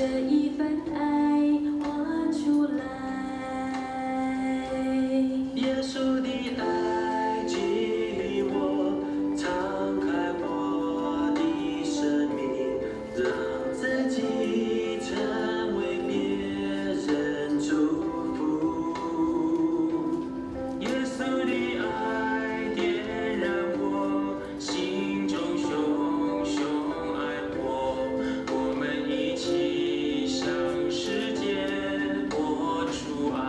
這一份愛活出來。耶穌的愛激勵我，敞開我的生命，讓自己成為別人祝福。耶穌的愛點燃我心中熊熊愛火，我們一起向世界活出愛。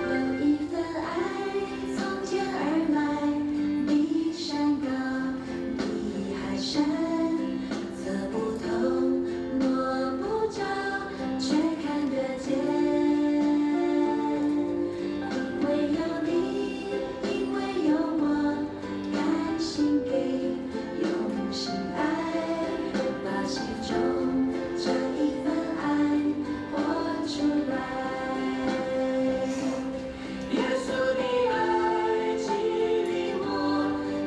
有一份愛從天而來，比山高，比海深，測不透，摸不著，卻看得見。因為有你，因為有我，甘心給，用心愛，把心中這一份愛活出來。耶穌的愛激勵我，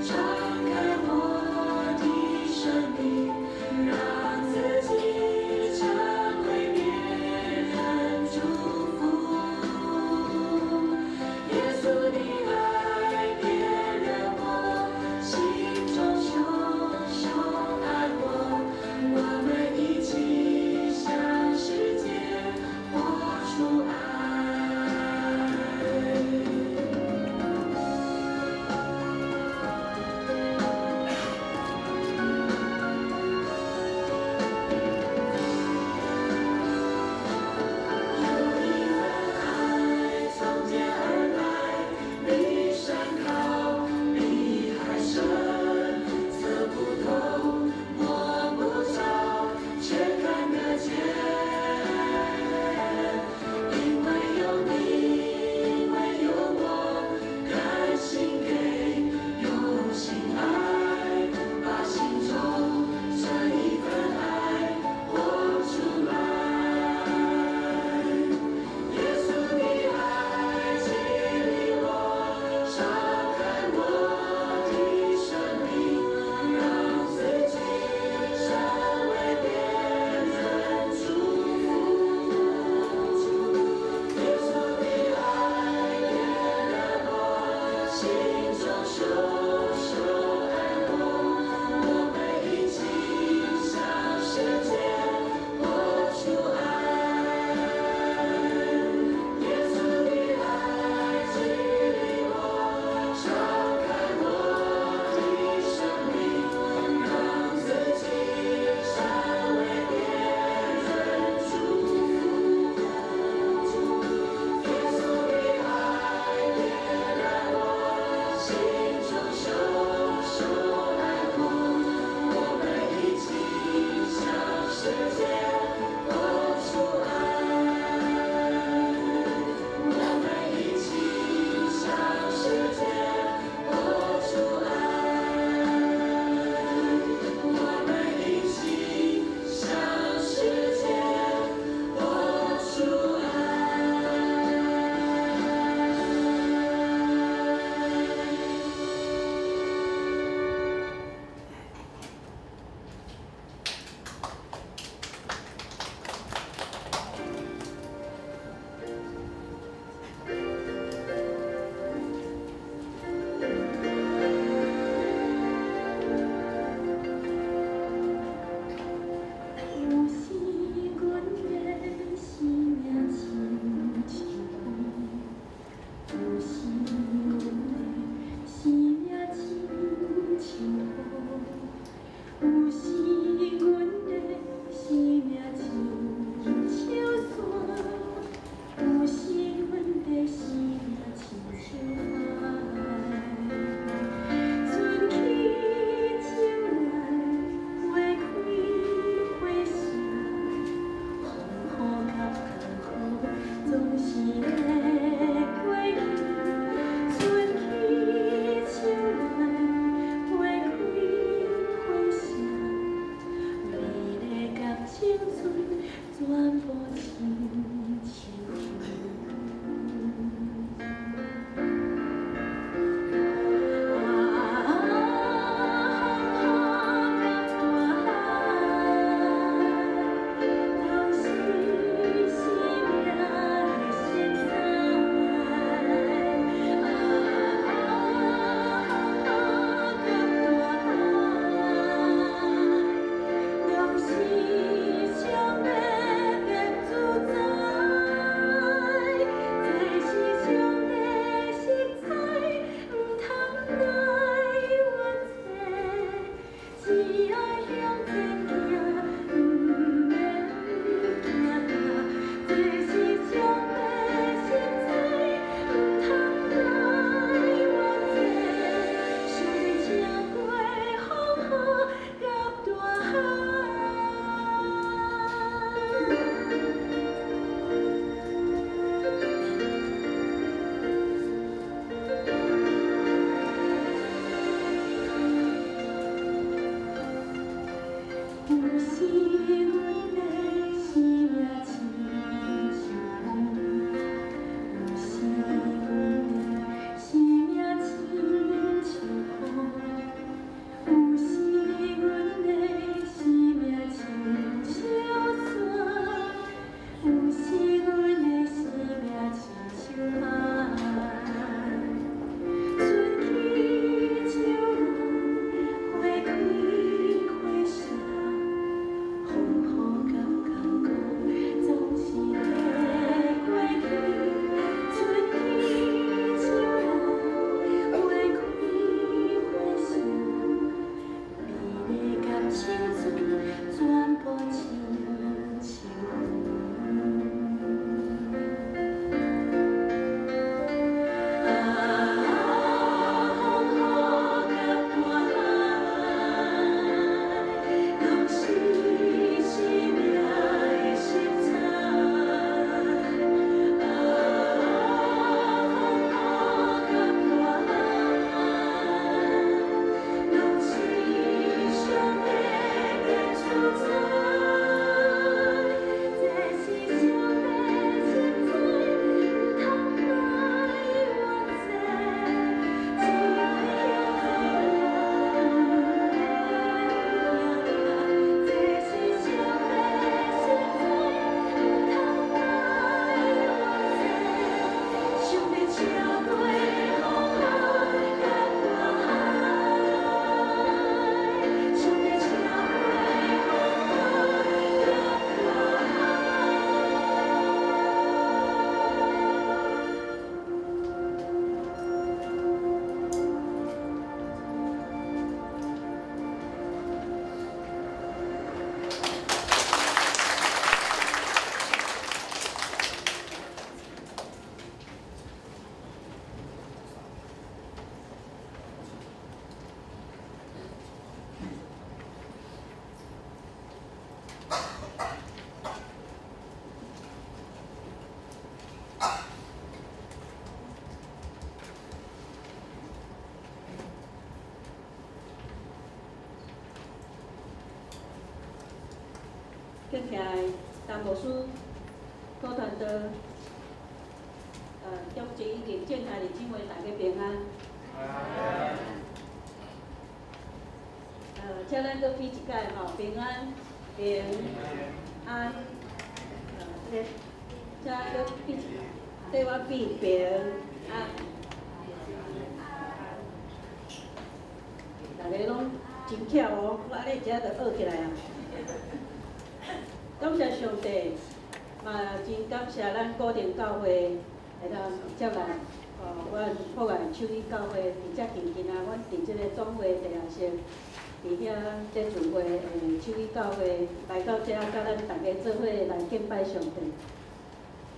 敞開我的生命，讓自己成為別人祝福。耶穌的愛點燃我心中熊熊愛火，我們一起向世界活出愛。有一份愛從天而來，比山高，比海深，測不透，摸不著，卻看得見。因為有你，因為有我，甘心給，用心愛，把心中這一份愛活出來。耶穌的愛激勵我，敞開我的生命，讓自己成為別人祝福。耶穌的愛點燃我心中熊熊愛火，我們一起向世界活出愛。耶穌的愛激勵我，敞開我的生命，讓自己成為別人祝福。耶穌的愛點燃我心中有時阮的生命親像雲，有時阮的生命親像風，有時阮的生命親像雪，有時阮的生命親像海。春去秋來，花開花謝，風雨甲艱苦總是會過去。春去秋來，花開花謝，美麗甲青春全部親像雲。啊，風雨甲大海，攏是生命的色彩。啊，風雨甲大海，攏是上帝的主宰。這是上帝實在，毋通來怨這。只愛向前行，這是上帝實在，毋通來怨這。上帝超過風雨佮大海，上帝超過風雨佮大海。敬起來，陳牧師、郭傳道、長執以及眾兄弟姊妹，大家平安。請咱閣比一擺吼，平安平安。這個，請閣比一擺，對我比平安。大家攏真巧哦，我按呢一下就學起來啊。感謝上帝，嘛真感謝咱古亭教會會當接來，阮博愛手語教會佇遮近近啊，阮佇這個總會地下室，佇遐這聚會的手語教會來到遮，佮咱大家做伙來敬拜上帝。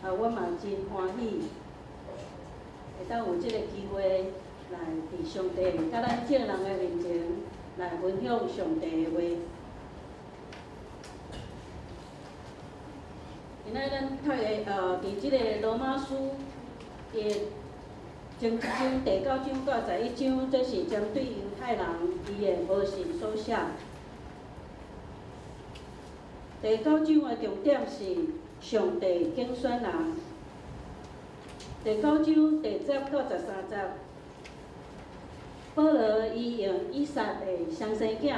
啊，我嘛真歡喜，會當有這個機會來佇上帝佮咱眾人的面前來分享上帝的話。今仔咱讀的，佇這個羅馬書的前一章第九章到11章，這是針對猶太人伊的無信所寫。第九章的重點是上帝揀選人。第九章第10到13節，保羅伊用以撒的雙生囝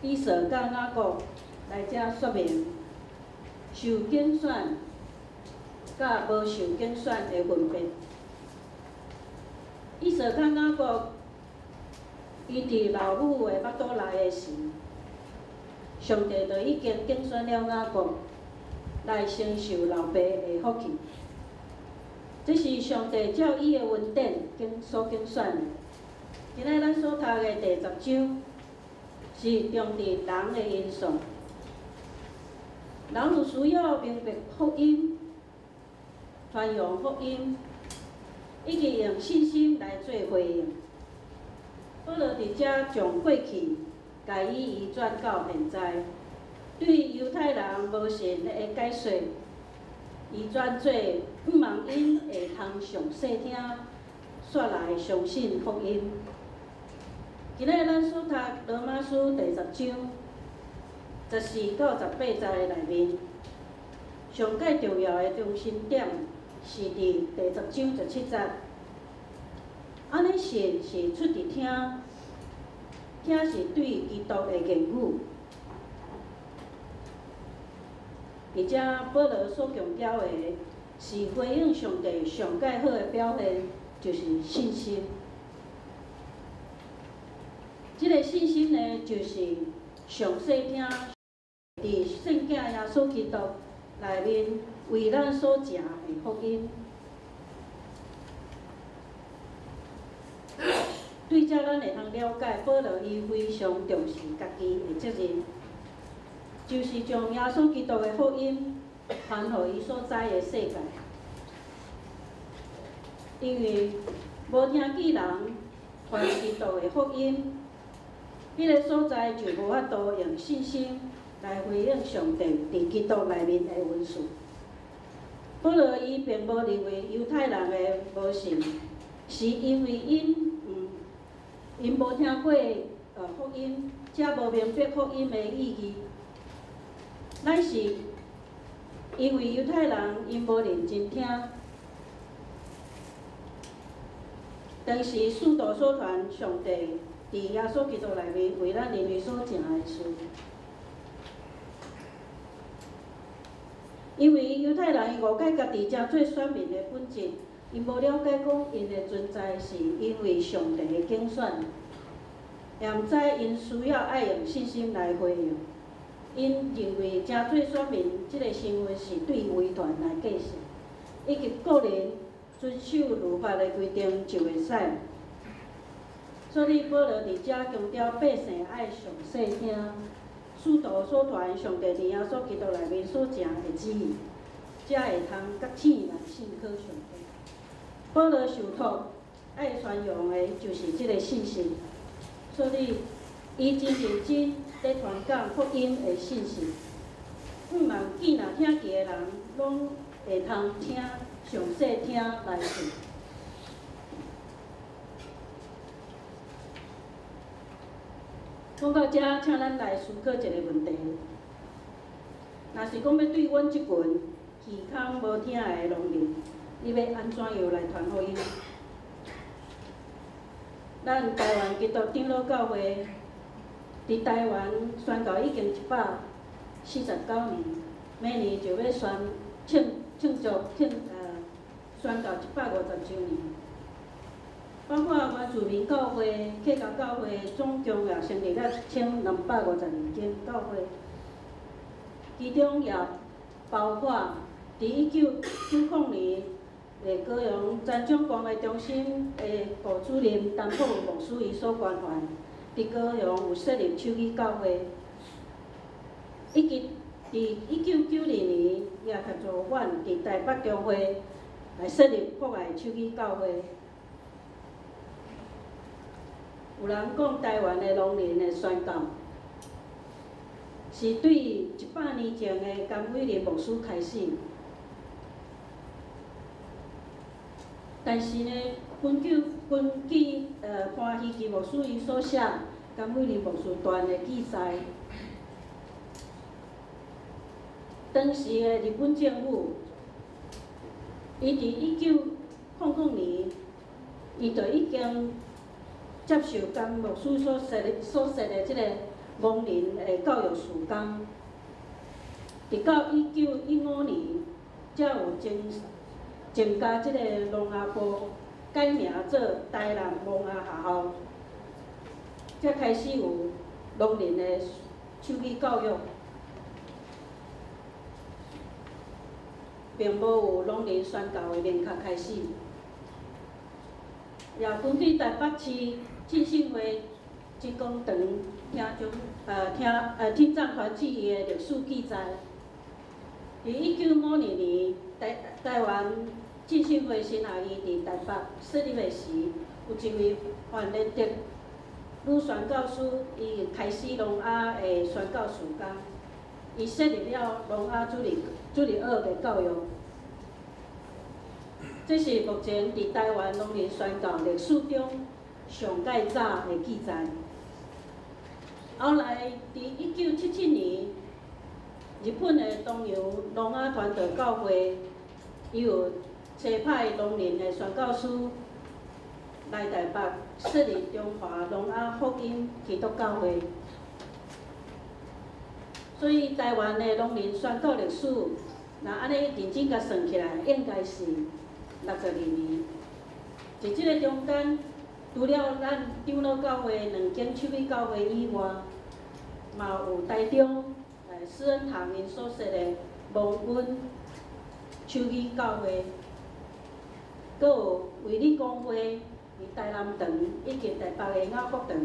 以掃佮雅各來遮說明受揀選佮無受揀選的分別。以掃佮雅各，伊佇老母的腹肚內的時，上帝就已經揀選了雅各來承受老爸的福氣。這是上帝照伊的恩典所揀選的。今仔咱所讀的第十章是重佇人的因素。人有需要明白福音、傳揚福音，以及用信心來做回應。保羅佇遮將過去共伊移轉到現在，對猶太人無信的解說，移轉做向望𪜶會通上細聽，煞來相信福音。今仔咱所讀羅馬書第十章， 14到18節內面，上蓋重要的中心點是佇第10章17節。按呢信是出佇聽，聽是對基督的言語。佇遮保羅所強調的是回應上帝上蓋好的表現，就是信心。這个信心呢，就是上細聽佇聖囝耶穌基督內面為咱所成的福音。對遮咱會通了解，保羅伊非常重視家己的責任，就是將耶穌基督的福音傳予伊所在的世界。因為無聽見人傳基督的福音，彼个所在就無法度用信心來回應上帝佇基督內面的恩賜。保羅伊並無認為猶太人的無信，是因為𪜶無聽過福音，才無明白福音的意義。乃是因為猶太人𪜶無認真聽。當時使徒所傳上帝佇耶穌基督內面為咱人類所成的事，因為猶太人伊誤解家己成做選民的本質，𪜶無了解講𪜶的存在是因為上帝的揀選，也毋知𪜶需要愛用信心來回應。𪜶認為成做選民這个身份是對遺傳來繼承，以及個人遵守律法的規定就會使。所以保羅佇遮強調百姓愛詳細聽使徒所傳上帝佇耶穌基督內面所成的旨意，才會通覺醒來信靠上帝。保羅受託愛宣揚的就是這个信息，所以伊真認真佇傳講福音的信息，向望見若聽見的人攏會通聽詳細聽來信。講到遮，請咱來思考一个問題：若是講欲對阮這群耳空無聽的聾人，你欲按怎樣來傳福音？咱台灣基督長老教會佇台灣宣教已經149年，明年就欲宣慶慶祝慶宣教150週年。包括原住民教會、客家教會，總共也成立了1252間教會，其中也包括佇1990年的高雄田長關懷中心的部主任陳博文牧師伊所關懷，佇高雄有設立手語教會，以及佇1992年也協助阮佇台北中會來設立博愛手語教會。有人講台灣的聾人的宣教，是對100年前的甘偉林牧師開始。但是呢，根據潘希基牧師伊所寫甘偉林牧師傳的記載，當時的日本政府，伊佇1900年，伊就已經接受甘牧師所設的這个盲人的教育事工，直到1915年，才有增加這个聾哑部改名做台南盲哑學校，才開始有聾人的手語教育，並無有聾人宣教的明確開始。也根據台北市浸信會真光堂聽障團體的歷史記載，佇1952年，台灣浸信會神學院佇台北設立的時，有一位范連德女宣教師，伊開始聾啞的宣教事工，伊設立了聾啞主日學的教育。這是目前佇台灣聾人宣教歷史中上蓋早的記載。後來，佇1977年，日本的东洋聋哑传道教会，伊有差派聋人的宣教师来台北设立中华聋哑福音基督教会。所以台湾的聋人宣教历史，若按呢认真共算起来，应该是62年。伫这个中间，除了咱长老教会两间手语教会以外，嘛有台中施恩堂𪜶所设的蒙恩手语教会，阁有卫理公会伫台南堂以及台北的雅各堂，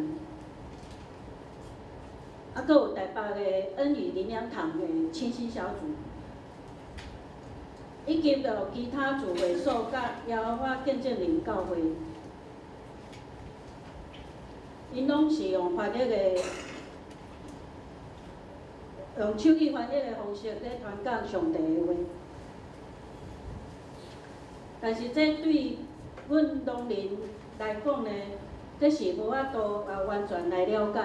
啊，阁有台北的恩语灵粮堂的清心小组，以及著其他聚会所佮耶和华见证人教会，𪜶拢是用翻译的，用手语翻译的方式咧传讲上帝的话。但是这对阮聋人来讲呢，这是无法度啊完全来了解，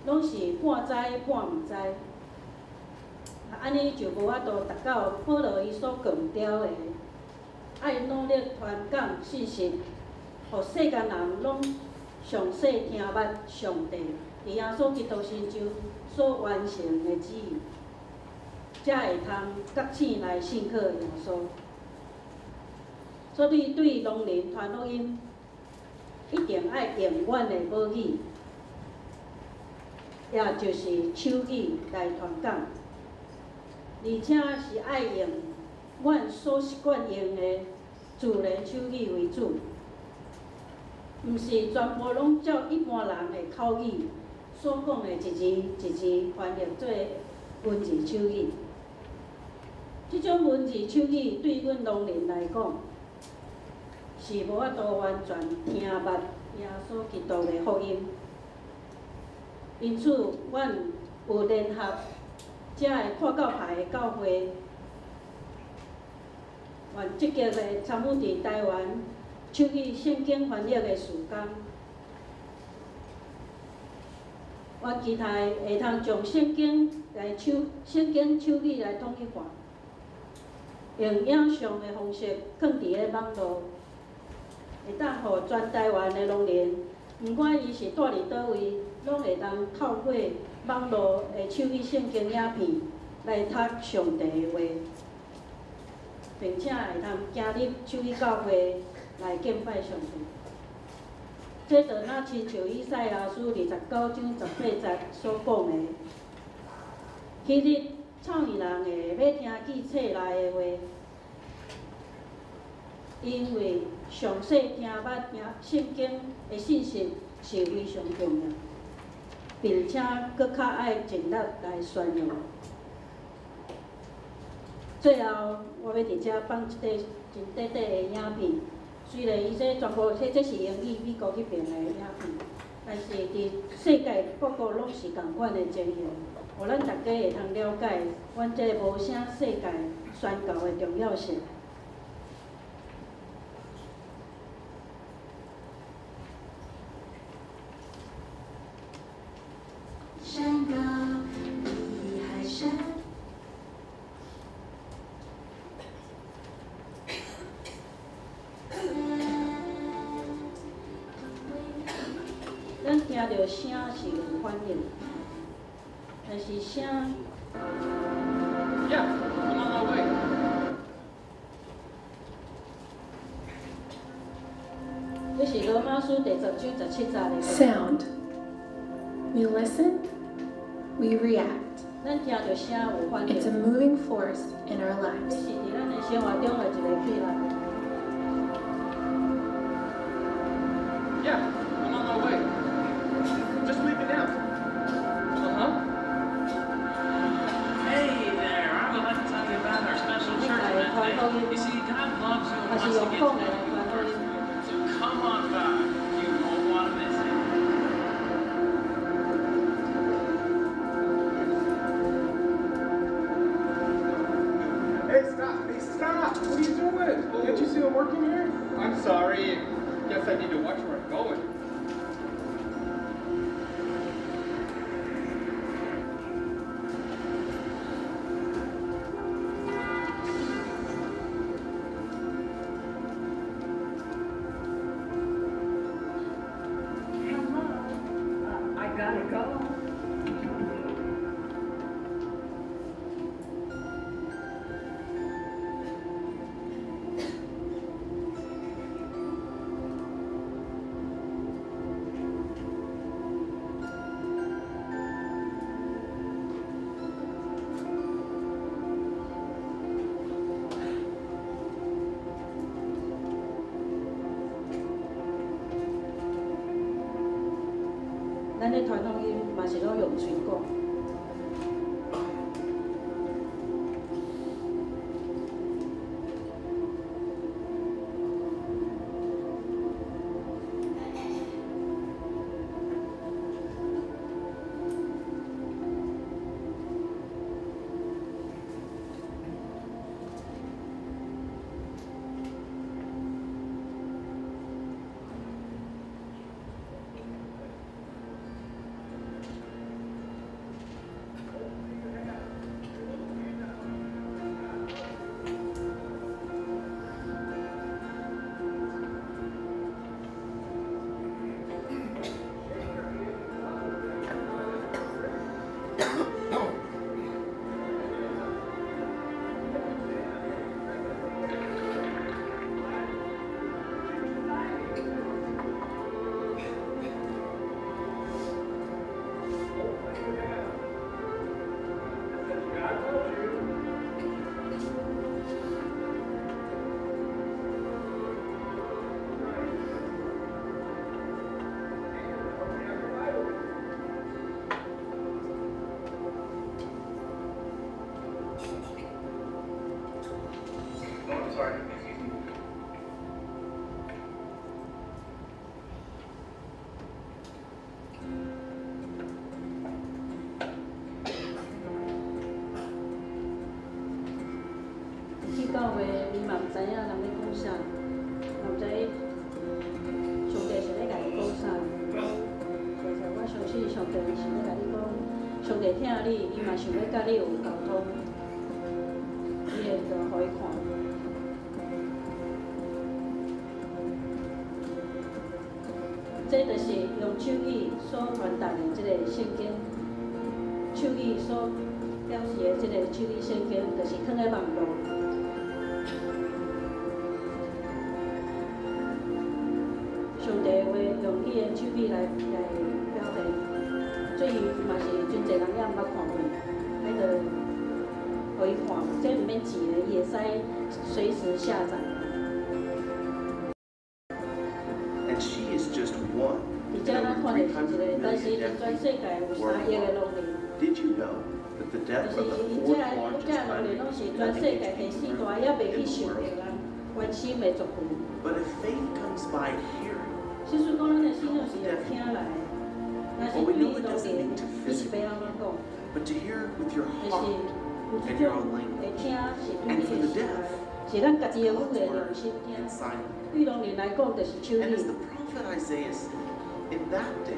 拢是半知半毋知。啊，按呢就无法度达到保罗伊所强调的，爱努力传讲信息，予世间人拢详细听捌上帝伫耶稣基督身上所完成的旨意，才会通觉醒来信靠耶稣。所以对聋人传福音，一定爱用阮的母语，也就是手语来传讲，而且是爱用阮所习惯用的自然手语为主，毋是全部拢照一般人的口语所讲的一字一字翻译做文字手语。这种文字手语对阮聋人来讲，是无法度完全听捌耶稣基督的福音。因此，阮有联合遮个跨教派的教会，愿积极的参与伫台湾手语圣经翻译的事工。阮期待会通将圣经手语来统一化，用影像的方式放伫咧网路，会当予全台湾的聋人，毋管伊是蹛伫佗位，拢会当透过网路的手语圣经影片来读上帝的话，并且会通行入手语教会来敬拜上帝。这就若亲像以赛亚书29章18节所讲的：彼日草耳人会欲听见册内的话，因为详细听捌圣经的信息是非常重要，并且阁较爱尽力来宣扬。最后，我欲伫遮放一块真短短的影片，虽然伊这全部这是英语美国彼边的影片，但是伫世界各国拢是仝款的情形，予咱大家会通了解阮这个无声世界宣教的重要性。山高比海深。咱听著声是有反应，但是声。 Yeah, I'm on my way. 这是罗马书第10章17节的。 Sound. We listen, we react. 咱听著声有反应。 It's a moving force in our 这 lives. 是伫咱的生活中的一个气力。 Yeah, I'm on my way. Just leaving now. Hey there, I would like to tell you about our special church event today. You see, God loves you and 还 wants 是 to 用 get 讲 to 的 know 来 you 传福音。 personally. So come on by. You won't want to miss it. Hey, stop! Hey, stop! What are you doing? Can't you see I'm working here? I'm sorry. Guess I need to watch where I'm going. Go. 咱咧傳福音嘛是攏用喙講。 Oh, I'm sorry. Excuse me. 去教會，伊嘛毋知影人咧講啥，嘛毋知上帝是咧共伊講啥。其實我相信上帝是咧共你講，上帝疼你，伊嘛想欲佮你有溝通，你會就予伊看。這就是用手語所傳達的這个聖經，手語所表示的這个手語聖經，就是囥佇網路。上帝的話用伊的手語來表現，所以嘛是真濟人也毋捌看過，彼就予伊看，這毋免錢的，伊會使隨時下載。 And she is just one 而 in 且咱 over 看的是 300一個，但是 million 佇 deaf 全世 people 界有3億個聾人。 Did you know that the 就 deaf 是 are the 𪜶這 fourth 個這 largest 個聾人攏是 minority 全世界第四大，猶袂去受著人關心的族群。 But if faith comes by hearing, 實事講，咱的信仰是用聽來的，若是對聾人，伊是欲按怎講？ but to hear with your 就是 heart 有一種會聽是對你的心來，是咱家己的語 God's 言用 word 心聽。 in sign language. 對聾人來講，就是手 And as 語 the。prophet Isaiah said, in that day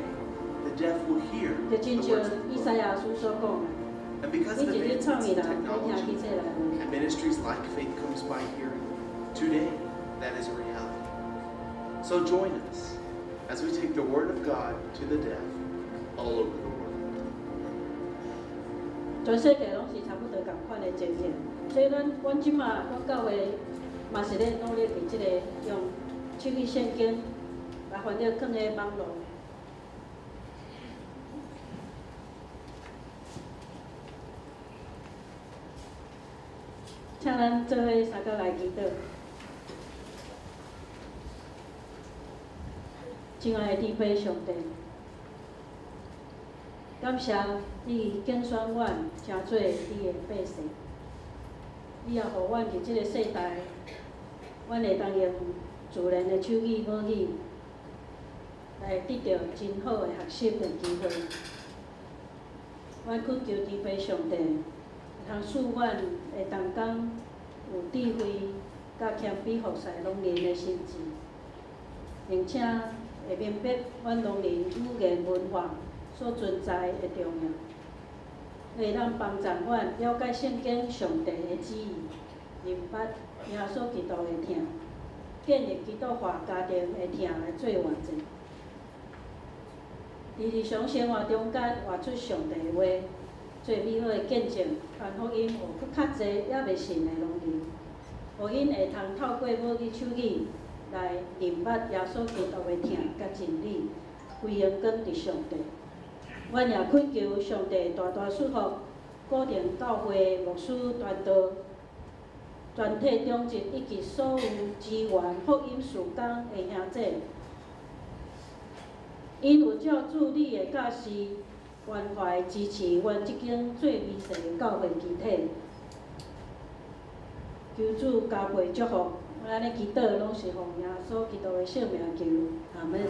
the deaf will hear 就 the 親像 words of 以 the 賽 Lord. 亞書所講的， And because 你 of 一日 advancements 創伊 in 人，你聽 technology 起這來話。 and ministries like Faith Comes by Hearing, today that is a reality. So join us as we take the Word of God to the deaf all over the world. 全世界攏是差不多仝款的情形，所以咱阮這馬阮教會嘛是咧努力佇這個用手語聖經來翻譯囥佇網路。請咱做伙三個來祈禱。親愛的天父上帝，感謝你揀選阮成做你的百姓，你也予阮佇這个世代，阮會當用自然的手語母語來得著真好的學習的機會。阮懇求天父上帝，會通賜阮的同工有智慧，佮謙卑服侍聾人的心志，並且會明白阮聾人語言文化所存在的重要，會當幫助阮了解聖經上帝的旨意，明白耶穌基督的疼，建立基督化家庭的疼來做活祭。佇佇日常生活中間活出上帝的話，做美好的見證，傳福音予閣較濟猶未信的農民，予𪜶會通透過母語手語來認捌耶穌基督的疼佮真理，歸榮光佇上帝。阮也懇求上帝大大賜福，古亭教會牧師傳道、全體長執以及所有支援福音事工的兄姐。𪜶有照主你的教示，關懷支持阮這間做微細的教會肢體。求主加倍祝福，阮按呢祈禱，攏是奉耶穌基督的聖名求，阿門。